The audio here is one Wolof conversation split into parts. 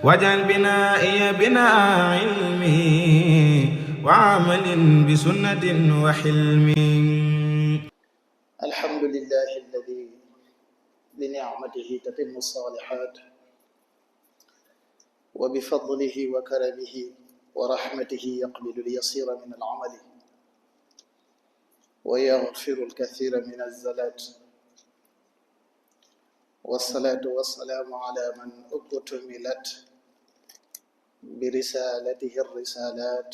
واجعل بنائي بناء علم وعمل بسنة وحلم. الحمد لله الذي بنعمته تتم الصالحات وبفضله وكرمه ورحمته يقبل اليسير من العمل ويغفر الكثير من الزلات، والصلاة والسلام على من اكتملت برسالته الرسالات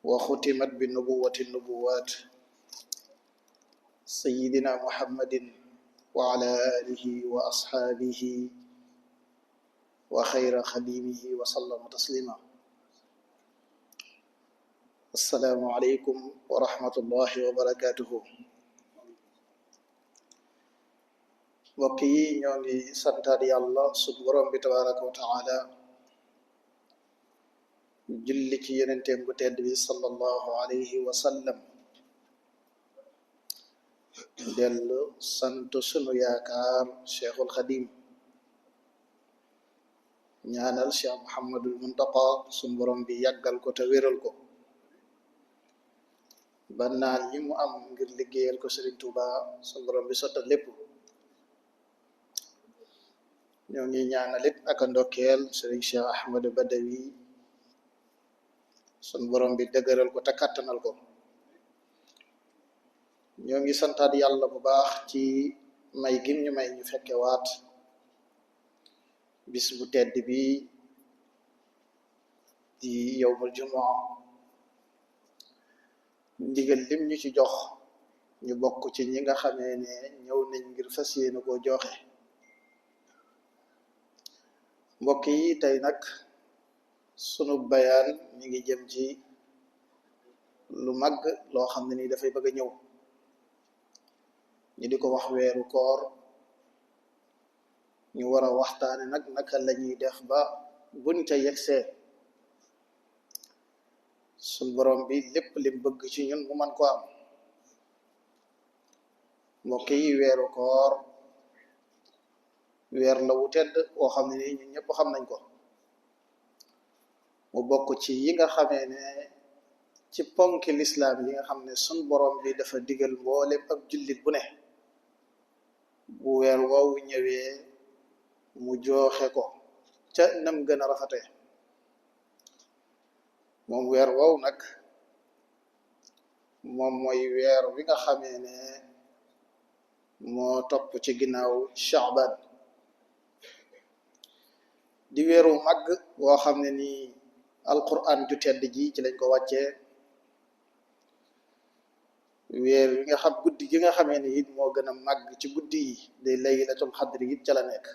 وختمت بالنبوة النبوات، سيدنا محمد وعلى آله وأصحابه وخير خديمه وسلم تسليما. السلام عليكم ورحمة الله وبركاته. mbokk yi ñoo ngi santaat yàlla sunu borom bi tabaraka wa taala, julli ci yenenteem bu tedd bi sallallahu alayhi wa sallam, dellu sant sunu yaakaar cheikhul xadim, ñaanal cheikh muhammadul muntaqa sunu borom bi yàggal ko te wéral ko ba naan yi mu am ngir liggéeyal ko Sëriñ Tuuba sunu borom bi sottal lépp. ñoo ngi ñaanalit ak a ndokkeel Sëriñ Cheikh Ahmadu Badawi sun borom bi dëgëral ko te kàttanal ko. ñoo ngi santaat yàlla bu baax ci may gim ñu may ñu fekke waat bis bu tedd bi di yawmul jumaa, ndigal lim ñu ci jox ñu bokk ci ñi nga xamee ne ñëw nañ ngir fas yéene koo joxe. mbokk yi tey nag sunu bayaan mi ngi jëm ci lu mag loo xam ne ni dafay bëgg a ñëw, ñu di ko wax weeru koor. ñu war a waxtaane nag naka lañuy def ba buñ ca yegsee sun borom bi lépp lim bëgg ci ñun mu man ko am. mbokk yi weeru koor weer la wu tedd woo xam ne ni ñun ñëpp xam nañ ko, mu bokk ci yi nga xamee ne ci ponki lislaam yi nga xam ne sun borom bi dafa digal mboolem ak jullit bu ne bu weer woowu ñëwee mu jooxe ko ca nam gën a rafete. moom weer woowu nag moom mooy weer wi nga xamee ne moo topp ci ginnaaw Shaaban, di weeru màgg woo xam ne ni alquran ju tedd ji ci lañ ko wàccee. weer wi nga xam guddi gi nga xamee ni it moo gën a màgg ci guddi yi day laylatul xadri it ca la nekk.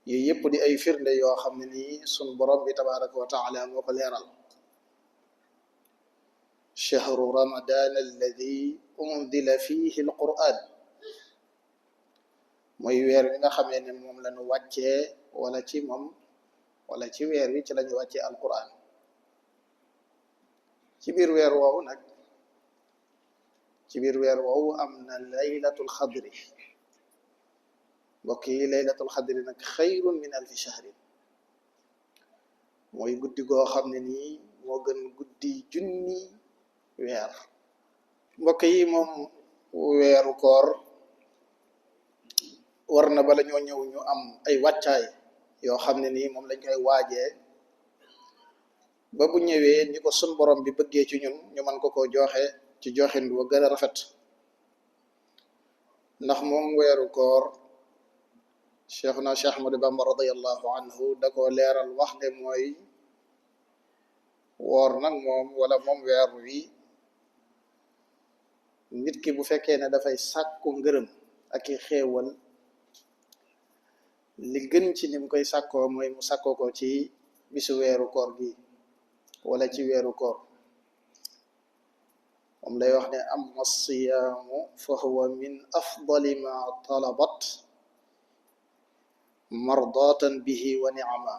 yooyu yëpp di ay firnde yoo xam ne nii sun borom bi tabaraka wa taala moo ko leeral. chahru ramadan alladi unzila fihi alquran, mooy weer wi nga xamee ne moom lañu wàccee wala ci moom wala ci weer wi ci lañu wàccee alquran. ci biir weer woowu nag ci biir weer woowu am na laylatul xadri. mbokk yi laylatul xadri nag xayrun min alfi shahrin, mooy guddi goo xam ne nii moo gën guddi junni weer. mbokk yi moom weeru koor war na bala ñoo ñëw ñu am ay wàccaay yoo xam ne nii moom lañ koy waajee ba bu ñëwee ni ko sun borom bi bëggee ci ñun ñu mën ko joxe ci joxin bu gën a rafet. ndax moom weeru koor cheikhuna Cheikh Ahmadou Bamba radiyallahu anhu da ko leeral wax ne mooy woor nag moom wala moom weer wi nit ki bu fekkee ne dafay sàkku ngërëm ak i xéewal, li gën ci nim koy sàkkoo mooy mu sàkkoo ko ci bisu weeru koor gi wala ci weeru koor. moom lay wax ne amma siyaamu fa huwa min afdali ma talabat mardatan bihi wa ni'ama.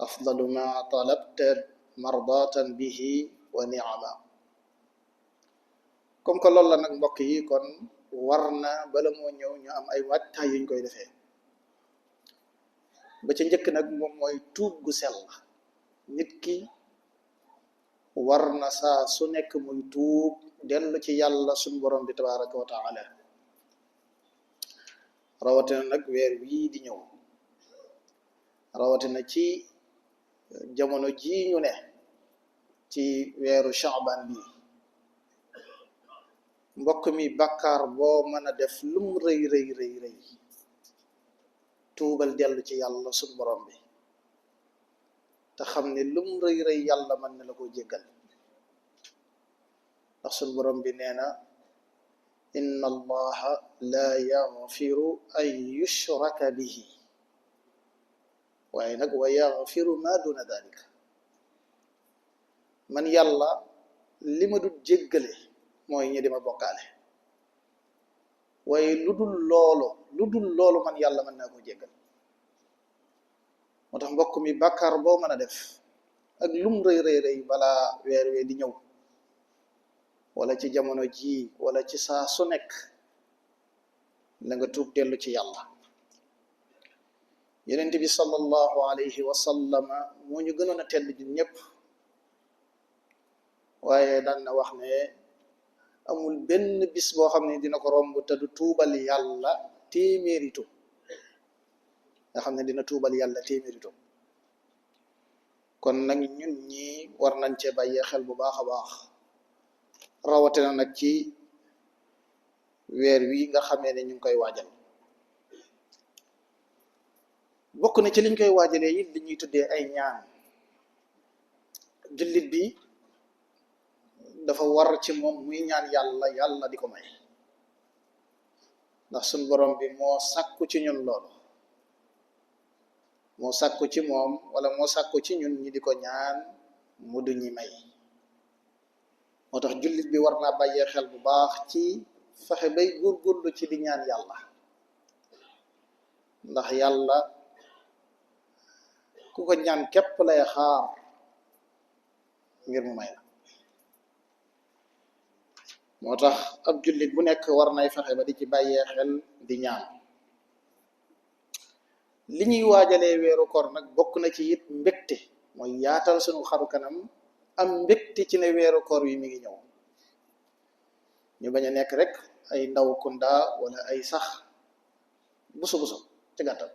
afdalu ma talabta mardatan bihi wa ni'ama. comme que loolu la nag mbokk yi kon war na bala moo ñëw ñu am ay waajtaay yuñ koy defee. ba ca njëkk nag moom mooy tuub gu sell nit ki war na saa su nekk muy tuub dellu ci yàlla suñ borom bi tabaraka wa taala rawatina nag weer wii di ñëw rawatina ci jamono ji ñu ne ci weeru Shaaban bi mbokk mi bàkkaar boo mën a def lum rëy rëy rëy rëy tuubal dellu ci yàlla suñ borom bi te xam ne lum rëy rëy yàlla mën na la ko jéggal ndax suñ borom bi nee na inna allaha la yaghfiru an yushraka bihi waaye nag wa yaghfiru ma duna dalika man yàlla li ma du jéggale mooy ñi di ma bokkaale waaye lu dul loolu man yàlla mën naa ko jéggal moo tax mbokk mi bàkkaar boo mën a def ak lum rëy rëy rëy balaa weer wee di ñëw wala ci jamono ji wala ci saa su nekk la nga tuub dellu ci yàlla yonent bi sallallahu alayhi wa sallama moo ñu gënoon a tedd ñun ñëpp waaye daan na wax ne amul benn bis boo xam ne dina ko romb te du tuubal yàlla téeméeri tuub nga xam ne dina tuubal yàlla téeméeri tuub kon nag ñun ñi war nañ cee bàyyee xel bu baax a baax rawatina nag ci weer wi nga xamee ne ñu ngi koy waajal bokk na ci liñ koy waajalee it li ñuy tuddee ay ñaan jullit bi dafa war ci moom muy ñaan yàlla di ko may ndax suñ borom bi moo sàkku ci ñun loolu moo sàkku ci moom wala moo sàkku ci ñun ñi di ko ñaan mu du ñi may moo tax jullit bi war naa bàyyee xel bu baax ci fexe bay góorgóorlu ci di ñaan yàlla ndax yàlla ku ko ñaan képp lay xaar ngir mu may la moo tax ab jullit bu nekk war nay fexe ba di ci bàyyee xel di ñaan li ñuy waajalee weeru koor nag bokk na ci it mbégte mooy yaatal sunu xaru kanam am mbégte ci ne weeru koor wi mi ngi ñëw ñu bañ a nekk rek ay ndaw kunda wala ay sax busu ci gàttal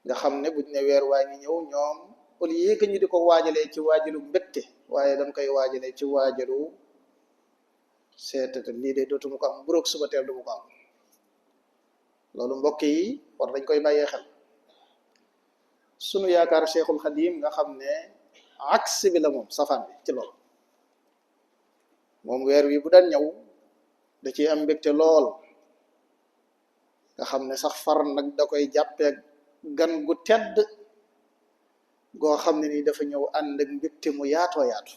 nga xam ne buñ ne weer waa ngi ñëw ñoom au lieu que ñu di ko waajalee ci waajalu mbégte waaye dañ koy waajalee ci waajalu seetata lii de dootuma ko am buroog suba teel du mu ko am loolu mbokk yi war dañ koy bàyyee xel sunu yaakaar Cheikhul Xadim nga xam ne aksi bi la moom safaan bi ci loolu moom weer wi bu daan ñëw da ciy am mbégte lool nga xam ne sax far nag da koy jàppee gan gu tedd goo xam ne ni dafa ñëw ànd ak mbégte mu yaatoo yaatu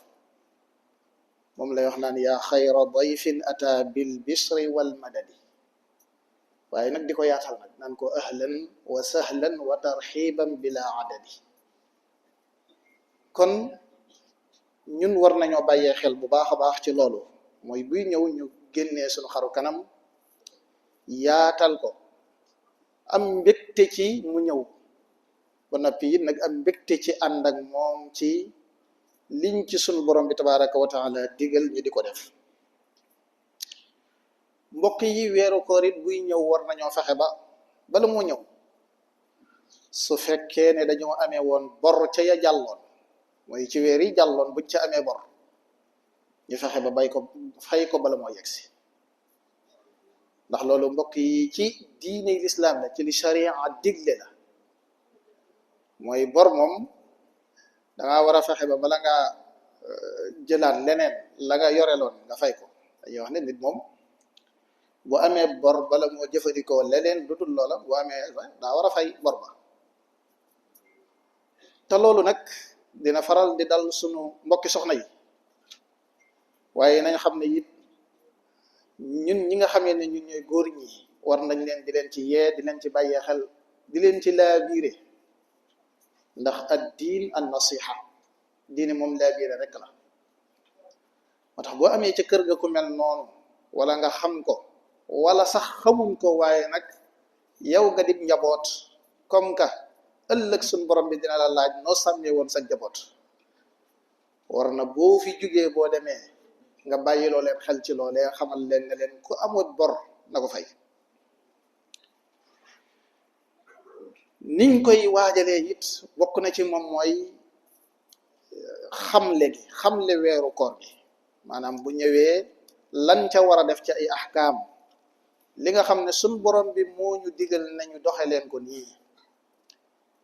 moom lay wax naan yaa xayra dayfin ata bil bishri wal madadi waaye nag di ko yaatal nag naan ko ahlan wa sahlan wa tarxiban bila adadi kon ñun war nañoo bàyyee xel bu baax a baax ci loolu mooy buy ñëw ñu génnee suñu xaru kanam yaatal ko am mbégte ci mu ñëw ba noppi it nag am mbégte ci ànd ak moom ci liñ ci sunu borom bi tabaraka wa taala digal ñu di ko def mbokk yi weeru koor it buy ñëw war nañoo fexe ba bala moo ñëw su fekkee ne dañoo amee woon bor ca ya jàlloon mooy ci weer yi jàlloon buñ ca amee bor ñu fexe ba fay ko bala moo yegsi ndax loolu mbokk yi ci diine lislaam la ci li sharia digle la mooy bor moom danga war a fexe ba bala nga jëlaat leneen la nga yoreloon nga fay ko dañuy wax ne nit moom bu amee bor bala moo jëfandikoo leneen lu dul loola bu amee daa war a fay bor ba te loolu nag dina faral di dal sunu mbokki soxna yi waaye nañ xam ne it ñun ñi nga xamee ne ñun ñooy góor ñi war nañ leen di leen ci yee di leen ci bàyyee xel di leen ci laabiire ndax ad diin an nasiha diine moom laabiire rek la moo tax boo amee ca kër ga ku mel noonu wala nga xam ko wala sax xamuñ ko waaye nag yow nga dib njaboot comme que ëllëg suñ borom bi dina la laaj noo sàmmee woon sa njaboot war na boo fi jugee boo demee nga bàyyiloo leen xel ci loolee xamal leen ne leen ku amut bor na ko fay. niñ koy waajalee it bokk na ci moom mooy xamle weeru koor gi maanaam bu ñëwee lan ca war a def ci ay ahkaam li nga xam ne suñ borom bi moo ñu digal nañu doxe leen ko nii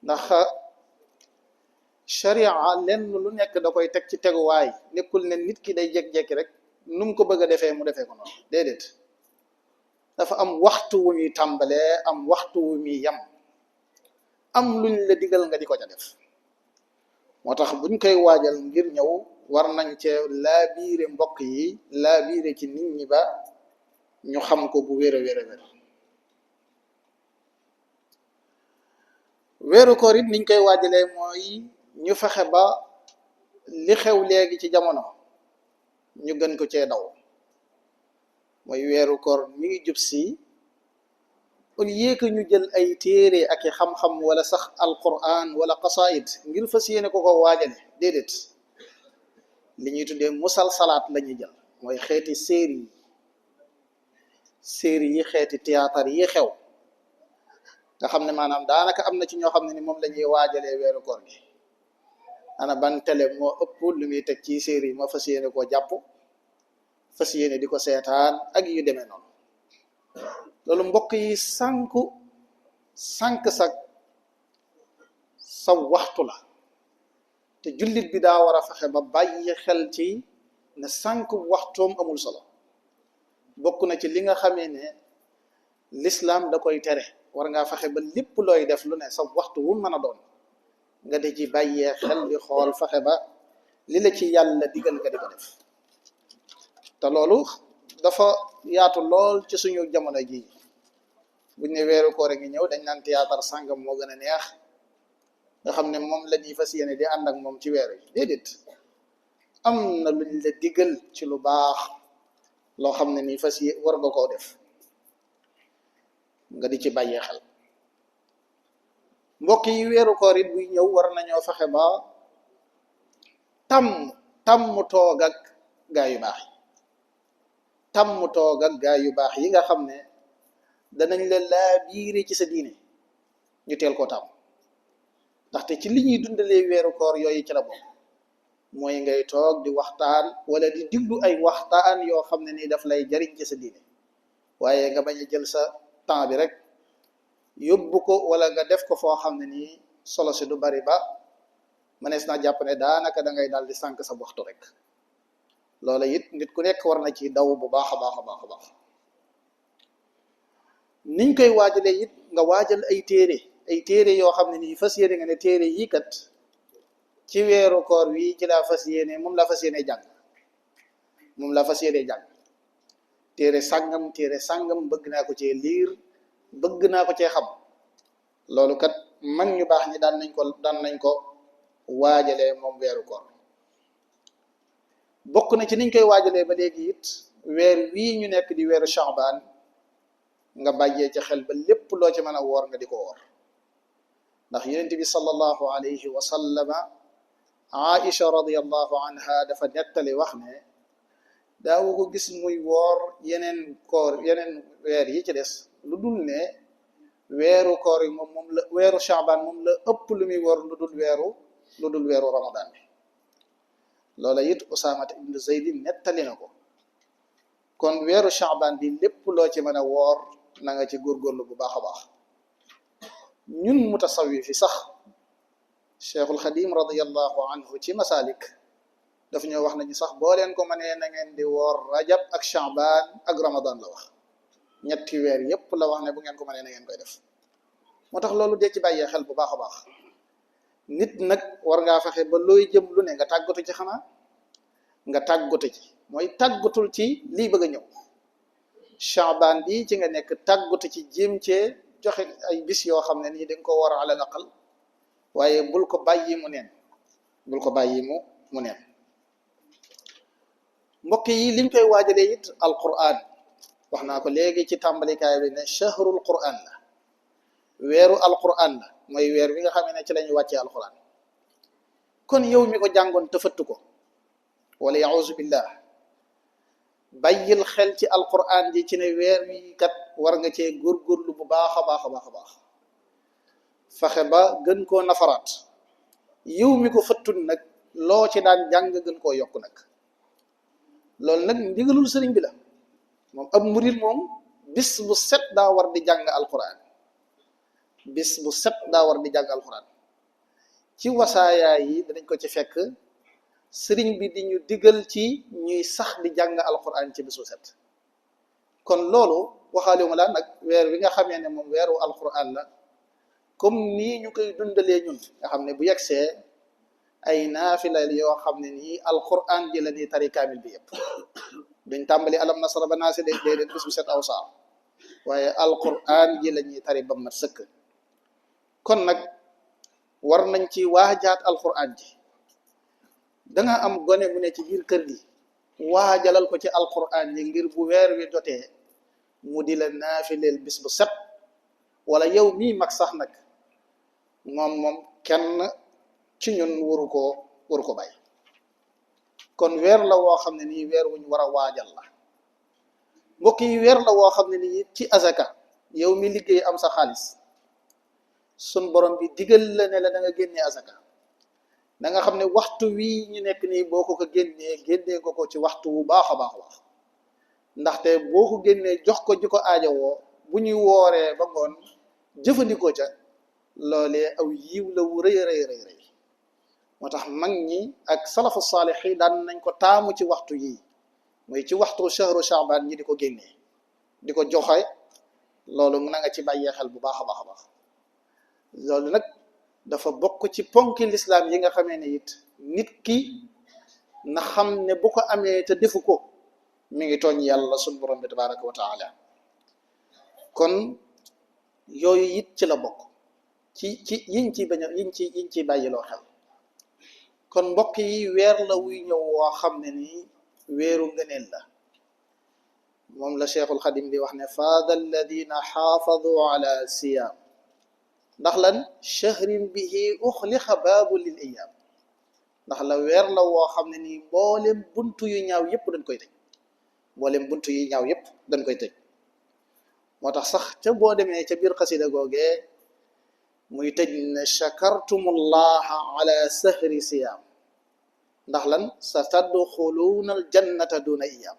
ndax sharia lenn lu nekk da koy teg ci teguwaay nekkul ne nit ki day jékki-jékki rek nu mu ko bëgg a defee mu defee ko noonu déedéet dafa am waxtu wu muy tàmbalee am waxtu wu muy yam am luñ la digal nga di ko ca def moo tax buñ koy waajal ngir ñëw war nañ cee laabiire mbokk yi laabiire ci nit ñi ba ñu xam ko bu wér a wér a wér. weeru koor it niñ koy waajalee mooy ñu fexe ba li xew léegi ci jamono ñu gën ko cee daw mooy weeru koor mi ngi jub si au lieu que ñu jël ay téere ak i xam-xam wala sax alquran wala qasaid ngir fas yéene ko waajale déedéet li ñuy tuddee musalsalaat la ñuy jël mooy xeeti série yi xeeti théâtre yi xew nga xam ne maanaam daanaka am na ci ñoo xam ne ni moom la ñuy waajalee weeru koor gi ana ban télé moo ëpp lu muy teg ci série yi moo fas yéene koo jàpp fas yéene di ko seetaan ak yu demee noonu loolu mbokk yi sànk sa waxtu la te jullit bi daa war a fexe ba bàyyi xel ci ne sànk waxtoom amul solo bokk na ci li nga xamee ne lislaam da koy tere war ngaa fexe ba lépp looy def lu ne sa waxtu wu mën a doon nga di ci bàyyee xel di xool fexe ba li la ci yàlla digal nga di ko def te loolu dafa yaatu lool ci suñu jamono ji buñ ne weeru koor ngi ñëw dañ naan théâtre sàngam moo gën a neex nga xam ne moom la ñuy fas yéene di ànd ak moom ci weeru yi déedéet am na luñ la digal ci lu baax loo xam ne nii fas yé war nga koo def nga di ci bàyyee xel mbokk yi weeru koor it buy ñëw war nañoo fexe ba tàmm toog ak gaa yu baax yi tàmm toog ak gaa yu baax yi nga xam ne danañ la laabiire ci sa diine ñu teel koo tàmm ndaxte ci li ñuy dundalee weeru koor yooyu ci la bokk mooy ngay toog di waxtaan wala di diglu ay waxtaan yoo xam ne nii daf lay jariñ ci sa diine waaye nga bañ a jël sa temps bi rek yóbbu ko wala nga def ko foo xam ne nii solo si du bari ba mënees naa jàpp ne daanaka da ngay daal di sànk sa waxtu rek loola it nit ku nekk war na ci daw bu baax a baax a baax a baax niñ koy waajalee it nga waajal ay téere yoo xam ne nii fas yéene nga ne téere yii kat ci weeru koor wi ci laa fas yéene moom laa fas yéene jàng téere sàngam bëgg naa ko cee liir bëgg naa ko cee xam loolu kat mag ñu baax ñi daan nañ ko waajalee moom weeru koor bokk na ci niñ koy waajalee ba léegi it weer wii ñu nekk di weeru Sha'ban nga bàyyee ci xel ba lépp loo ci mën a woor nga di ko woor ndax yonent bi sallallahu alayhi wa sallama Aisha radiyallahu anha dafa nettali wax ne daawu ko gis muy woor yeneen weer yi ci des lu dul ne weeru koor yi moom la weeru Sha'ban moom la ëpp lu muy woor lu dul weeru Ramadan bi loola it Usaama ibn Zayd nettali na ko kon weeru Sha'ban bi lépp loo ci mën a woor na nga ci góorgóorlu bu baax a baax ñun mutasawwif fi sax Cheikhul Xadim radiyallahu anhu ci masalik daf ñoo wax nañu sax boo leen ko mënee na ngeen di woor rajab ak Sha'ban ak Ramadan la wax ñetti weer yépp la wax ne bu ngeen ko mënee na ngeen koy def moo tax loolu dee ci bàyyee xel bu baax a baax nit nag war ngaa fexe ba looy jëm lu ne nga tàggatu ci xanaa nga tàggatu ci mooy tàggatul ci lii bëgg a ñëw Sha'ban bi ci nga nekk tàggatu ci jéem cee joxe ay bis yoo xam ne nii dañ ko war a alal aqal waaye bul ko bàyyi mu neen mbokk yi liñ koy waajalee it alquran wax naa ko léegi ci tàmbalikaay bi ne shahrul quran la weeru alquran la mooy weer wi nga xamee ne ci lañu wàccee alquran kon yow mi ko jàngoon te fëttu ko wala yauzu billah bàyyil xel ci alquran ji ci ne weer wi kat war nga cee góorgóorlu bu baax a baax a baax a baax fexe ba gën koo nafaraat yow mi ko fëttun nag loo ci daan jàng gën koo yokk nag loolu nag ndigalul sëriñ bi la moom ab murid moom bis bu set daa war di jàng alquran bis bu set daa war di jàng alquran ci wasaayaa yi danañ ko ci fekk sëriñ bi di ñu digal ci ñuy sax di jàng alquran ci bis bu set kon loolu waxaale ma la nag weer wi nga xamee ne moom weeru alquran la comme nii ñu koy dundalee ñun nga xam ne bu yegsee ay naafila yoo xam ne nii alquran ji la ñuy tari kaamil bi yëpp duñ tàmbali alam nasara ba naasi déedéet bis bu set aw saar waaye alquran ji la ñuy tari ba mat sëkk kon nag war nañ ci waajaat alquran ji danga am gone mu ne ci biir kër gi waajalal ko ci alquran ji ngir bu weer wi jotee mu di la naafileel bis bu set wala yow mii mag sax nag moom kenn ci ñun waru ko bàyyi kon weer la woo xam ne nii weer wuñ war a waajal la mbokk yi weer la woo xam ne nii ci azaka yow mi liggéey am sa xaalis sun borom bi digal la ne la da nga génnee azaka da nga xam ne waxtu wii ñu nekk nii boo ko génnee ko ci waxtu wu baax a baax a baax ndaxte boo ko génnee jox ko ji ko aajowoo bu ñuy wooree ba ngoon jëfandikoo ca loolee aw yiw la wu rëy rëy rëy moo tax mag ñi ak salafu saalix yi daan nañ ko taamu ci waxtu yii mooy ci waxtu shahru shaaban ñi di ko génnee di ko joxe loolu na nga ci bàyyee xel bu baax a baax a baax loolu nag dafa bokk ci ponki lislaam yi nga xamee ne it nit ki na xam ne bu ko amee te defu ko mi ngi tooñ yàlla sunu borom bi tabaraka wa taala kon yooyu it ci la bokk ci yiñ ci bàyyiloo xel kon mbokk yi weer la wuy ñëw woo xam ne nii weeru ngëneel la moom la cheikhul xadim di wax ne faada alladina xaafadu ala siyaam ndax lan shahrin bihi uxliqa baabu lil iyaam ndax la weer la woo xam ne nii mboolem buntu yu ñaaw yépp dañ koy tëj mboolem buntu yu ñaaw yépp dañ koy tëj moo tax sax ca boo demee ca biir xasida googee muy tëj ne shakartumullaha ala sahri siyaam ndax lan sa tadxuluuna al jannata duna iyaam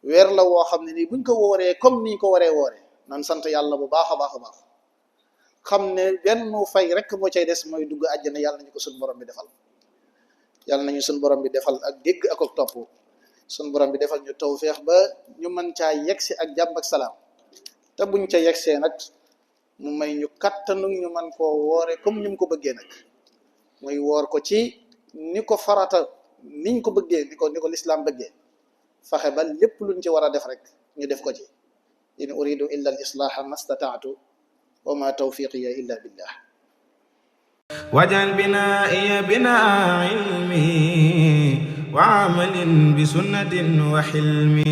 weer la woo xam ne nii buñ ko wooree comme niñ ko waree wooree nan sant yàlla bu baax a baax a baax xam ne benn fay rek moo cay des mooy dugg àjjana yàlla nañu ko suñ borom bi defal yàlla nañu suñ borom bi defal ak dégg ak topp suñ borom bi defal ñu tawfeex ba ñu mën caa yegsi ak jàmm ak salaam te buñ ca yegsee nag mu may ñu kattanu ñu man koo woore comme ni mu ko bëggee nag muy woor ko ci ni ko farata niñ ko bëggee ni ko lislaam bëggee fexe ba lépp luñ ci war a def rek ñu def ko ci in uridu illa al islaaha mastataatu wa ma tawfiqiya illa billah waj'al binaa'iya binaa'a ilmi wa amalin bi sunnatin wa hilmi